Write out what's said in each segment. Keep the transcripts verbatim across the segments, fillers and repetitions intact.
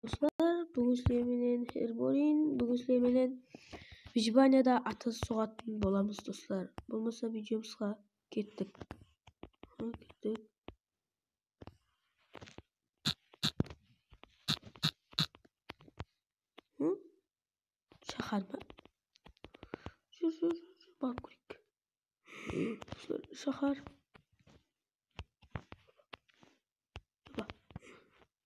doslar, búgin sizler menen Herborin, búgin sizler menen Vijbaniyada atız soǵatın bolamız, doslar. Bolmasa videomızǵa kettik. Ha, kettik. Hı? Shahar ma? Júr, júr, júr, júr, barıp kóreyik. Doslar, shahar.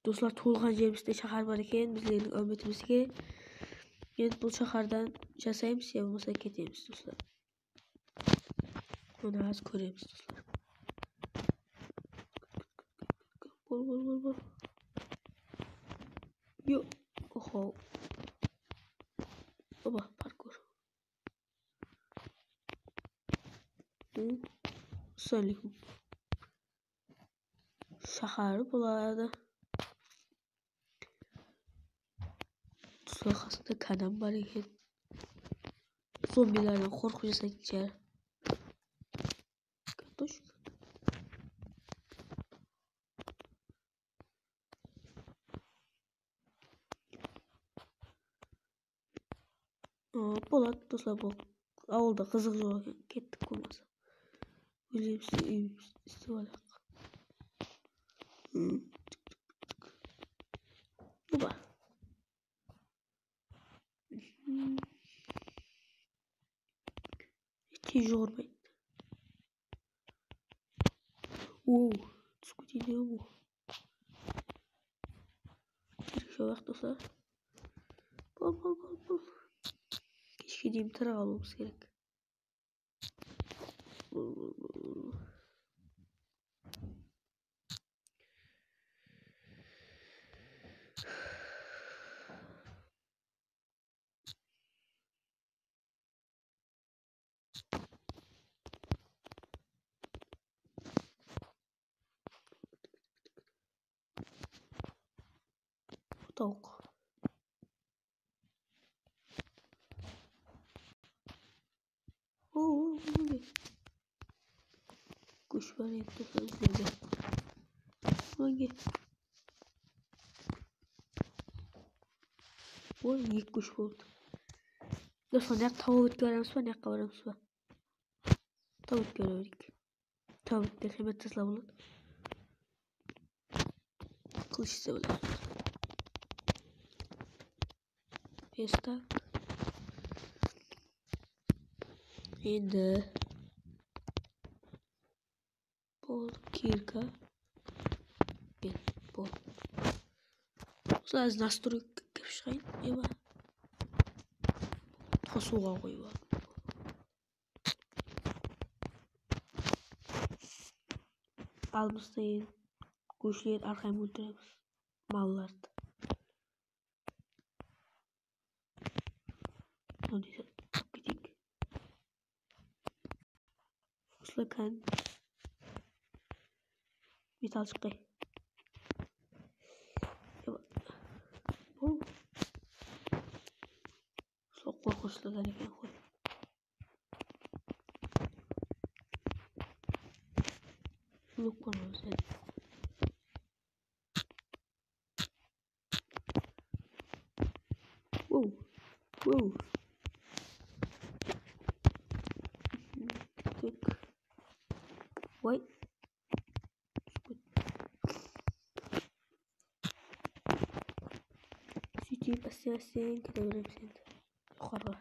Doslar, tuwılǵan jerimizde shahar bar eken, bizlerdiń úmitimizge. Endi bul shahardan jasaymız ya bolmasa ketemiz, doslar. Onı házir kóremiz, doslar. Bol, bol, bol, bol. Yo, oho. Oba, parkur. Hı? Assalamu aleykum. Shaharı boladı. Sol qasında kanam bar eken. Zombilerden qorqıp jasaytın shıǵar. Kartoshka. Aa, boladı, doslar, bul awılda qızıq joq eken, kettik bolmasa. Ózimizdiń úyimizdi istep alayıq. Hmm. Oba. Hmm. Tez juwırmaydı. Wow, túsip ketedi ǵo. Tirkishe waqıt bolsa. Bol, bol, bol, bol. Keshke deyin tiri qalıwımız kerek. Bol, bol, bol, bol. Tawıq. Oo, mine. Kúsh bar edi, mine. Mine. Oy, eki kúsh boldı. Doslar, mına jaqqa tawıp ótke baramız ba, mına jaqqa baramız ba? Tawıp ótke barayıq. Tawıp ótke hemen tezlep boladı. Qılısh ise boladı. Pestak. Endi bol, kirka. Bol. Usılar nastroyka kirip shıǵayın, eba. Qosıwǵa qoyıp al. Aldımızda endi góshlerdi arqayın óltiremiz. Mallardı. Mınaday alıp keteyik. Usıla kán. Metal shıqqay. Sol qorqınıshlı zat eken ǵoy. Luk bar ma bizde? Wow. Wow. Tek. Vay. Sóytip, áste-áste kete beremiz endi. Joqarıǵa.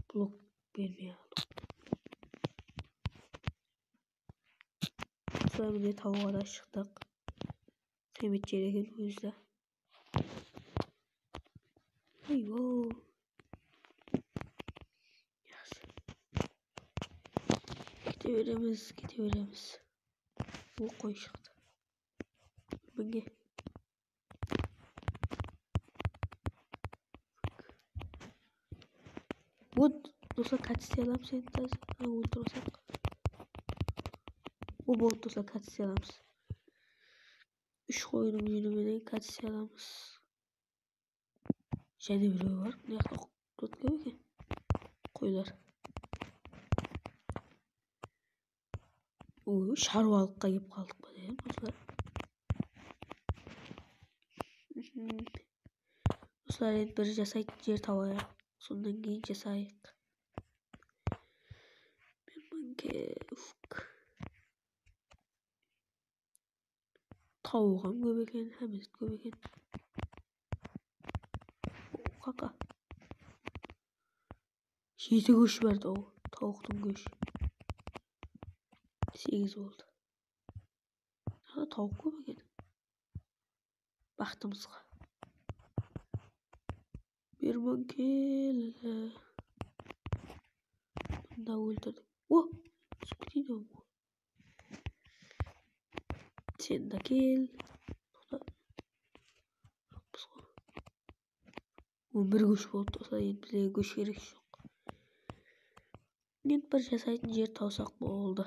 Blok bermey aldım. Usılay mine tawǵa da shıqtıq. Qıymet jer eken ózi de. Ey-wow. Yaqshı. Kete beremiz, kete beremiz. Bul qoy shıqtı. Mine. Вот, doslar, kátiste alamız endi házir. Ha, óltirip alsaq. O, boldı, doslar, kátiste alamız. Úsh qoydıń júni menen kátiste alamız. Jáne birew bar. Mına jaqta kótke eken qoylar. Oy, sharwalıqqa kelip qaldıq pa degen, doslar. Hmm. Usılar endi bir jasaytın jer tabayıq. Sonnan keyin jasayıq. Bir mıń ke-, uf. Tawıǵım kóp eken, hámmesi kóp eken. Qaka. Jeti gósh bar taw-, tawıqtıń góshi. Segiz boldı. Há, tawıq kóp eken. Baxtımızǵa. Bir mıń kel. Mında óltirdim. O! Spinner. Sen de kel. Toqta. Joqpız ǵoy. On bir gósh boldı, doslar, endi bizlerge gósh kerek joq. Endi bir jasaytın jer tawsaq boldı.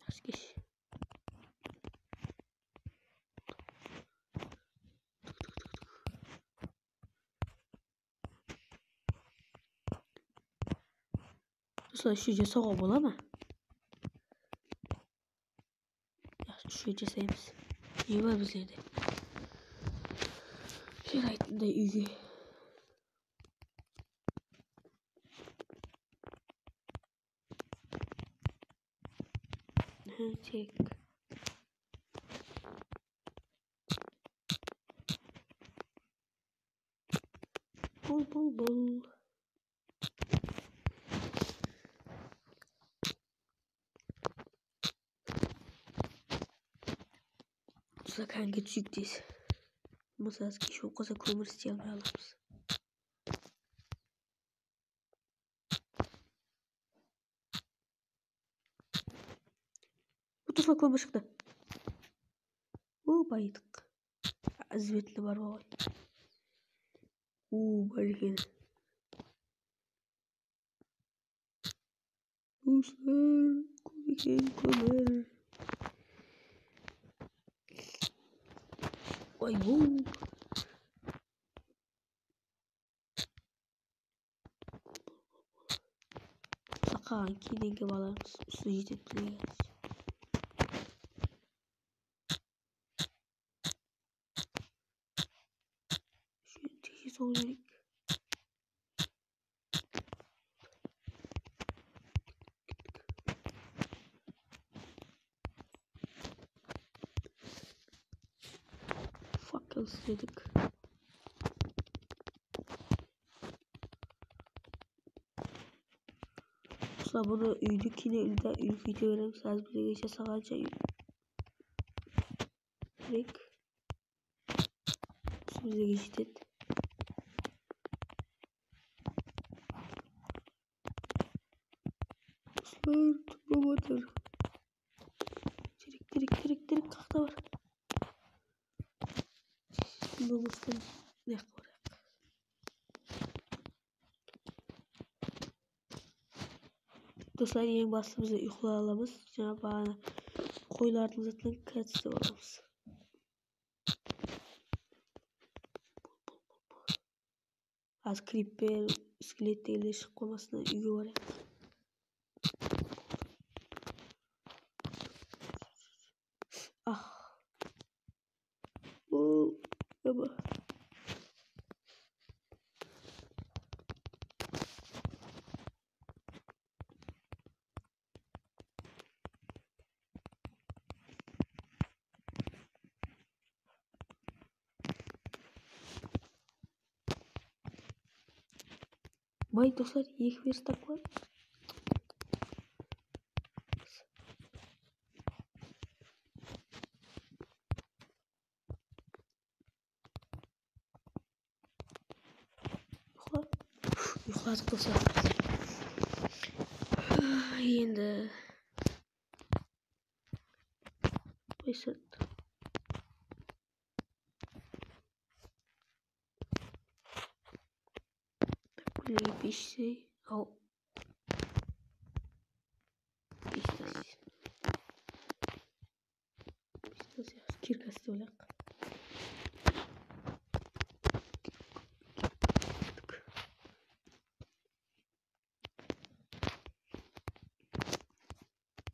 Jaskesh. Doslar, usı jasawǵa bola ma? Yaqshı, usı jasaymız. Ne bar bizlerde? Jaraytınday úyge. Há, tek. Bul, bul, bul. Doslar, kánge túseyik deysiz. Mısalı, kesh bolıp qalsa, kómir isley almay qalamız. Doslar, kómir shıqtı. O, bayıdıq. Izbetinde bar ǵoy. O, bar eken. Doslar, kóp eken kómir. Oy, bu. Saqaǵan keyin kep alamız. Usı jetedi bizlerge. Shuni teze sol bereyik. Fakkel isledik. Usıla bunı úydi kene úydi úydi kete beremiz. Házir bizlerge jasaǵansha úy. Kerek. Bizlerge jetedi. Doslar, tuwrap atır. Terek, terek, terek, terek, qaqta bar. Bunnan basqa ne qıp barayıq? Doslar, eń baslısı biz uyqılay alamız. Jańa baǵana qoylardıń zatın kátiste alamız. Az kripper, iskelet degenler shıǵıp qalmasın, úyge barayıq. Ah. O, yaba. Vay, doslar, eki verstak bar. Uyqıla-, uyqıladıq, doslar. Endi qoysın. Bizlerge peshte, al. Peshte. Peshte kirka islep alayıq.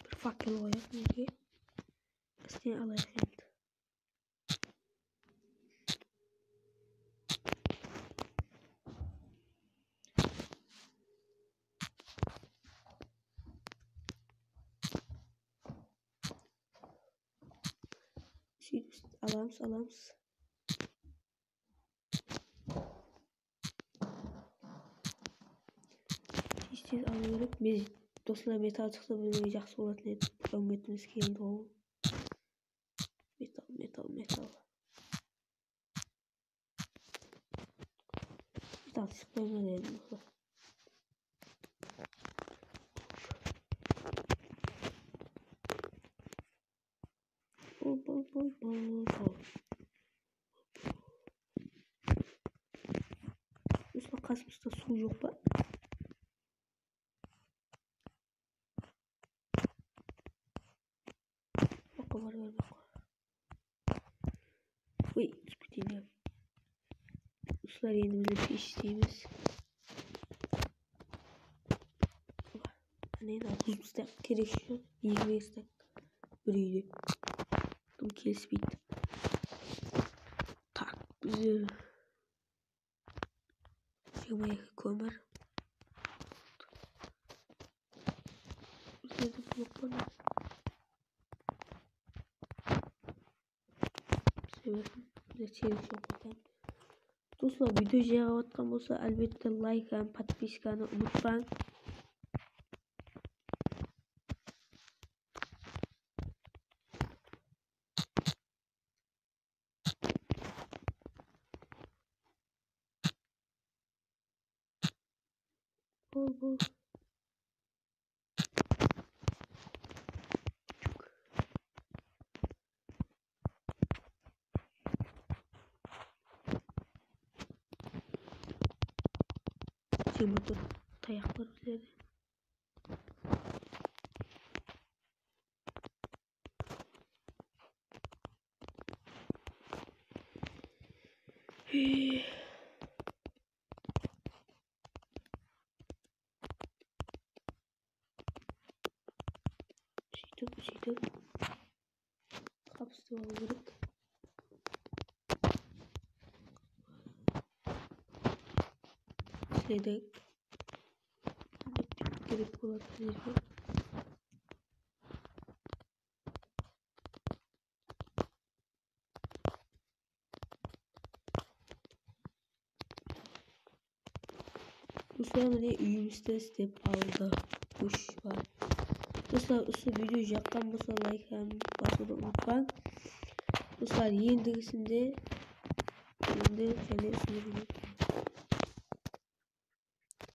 Bir fakkel qoyayıq, nege? Isley alayıq endi. Alamız, alamız. Tez-tez alıw kerek. Mes-, doslar, metal shıqsa, bizlerge jaqsı bolatın edi. Úmitimizge keldi ǵoy. Metal, metal, metal. Metal shıqpay ma dedim. Bul, bul, bul, bul, bul. Usınıń qasımızda suw joq pa? Oqqa barıp bermey-aq qoy. Oy, túsip keteyin ya. Usılar, endi bizler pesh isteymiz. Mine, mına buzımızda kerek ushın jigirma stak bir úyde. Kim kelispeydi. Tak, bizler jigirma eki kómir. Bizlerde blok bar ma? Sebebi bizde terek joq eken. Doslar, video jaǵıp atqan bolsa, álbette, layk hám podpiskanı umıtpań. Bul, bul. Jigirma tórt tayaq bar bizlerde. Sóytip, sóytip. Qapıstı alıw kerek. Bizlerde kerek boladı bizlerge. Doslar, mine, úyimizdi islep aldı. Kúsh bar. Doslar, usı video jaqqan bolsa, layk hám basıwdı umıtpań. Doslar, endigisinde, endi jáne sizlerge